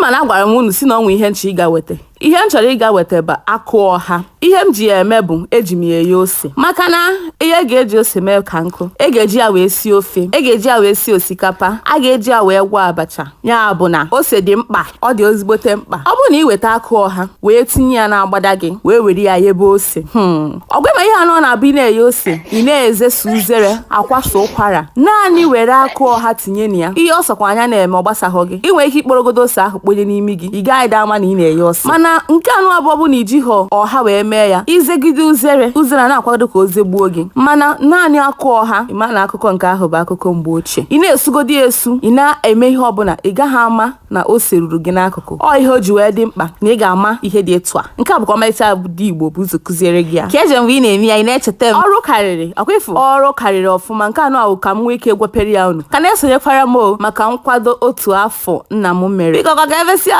Ịma na agwara m unu si na ọnwa ihe nchọ ịga weta, ihe m chọrọ ịga weta bụ akụ ọha. Ihe m ji ya eme bụ eji m ya eye ose, maka na ihe ga-eji ose mee ka nkụ. E ga-eji ya wee sie ofe, e ga-eji ya wee sie osikapa, a ga-eji ya wee gwọọ abacha. Ya bụ na ose dị mkpa, ọ dị ezigbote mkpa. Ọ bụrụ na ị weta akụ ọha wee tinye ya n'agbada gị, wee were ya yebe ose, ọgwa ma ihe anọ na-abụ ị na-eye ose, ị na-ezeso uzere, akwaso ụkwara, naanị were akụ ọha tinye na ya. Ihe ọ sọkwa anya na-eme, ọ gbasaghọ gị. Ị nwere ike ikporogodo ose ahụ kponye n'imi gị, ị gaghị ama na ị na-eye ose. Mana nke anụ abụọ bụ na ijighọ ọha wee mee ya, izegide uzere, uzere na-akwado ka o zegbuo gị. Mana naanị akụ ọha, ị ma na akụkọ nke ahụ bụ akụkọ mgbe ochie. Ị na-esugodi esu, ị na-eme ihe ọbụla, ị gaghị ama na ose ruru gị n'akụkụ. Ọ ihe o ji wee dị mkpa na ị ga-ama ihe dị etu a. Nke a bụkwa ọmarịcha dị Igbo bụ ụzọ kụziere gị ya, ka eje mgbe ị na-eme ya, ị na-echeta m. Ọrụ karịrị ọkwa ifu, ọrụ karịrị ọfụma. Nke anụ ahụ ka m nwee ike gwepere ya. Unu ka na-esonyekwara m o maka nkwado otu afọ nna m mere. Biko ka emesịa.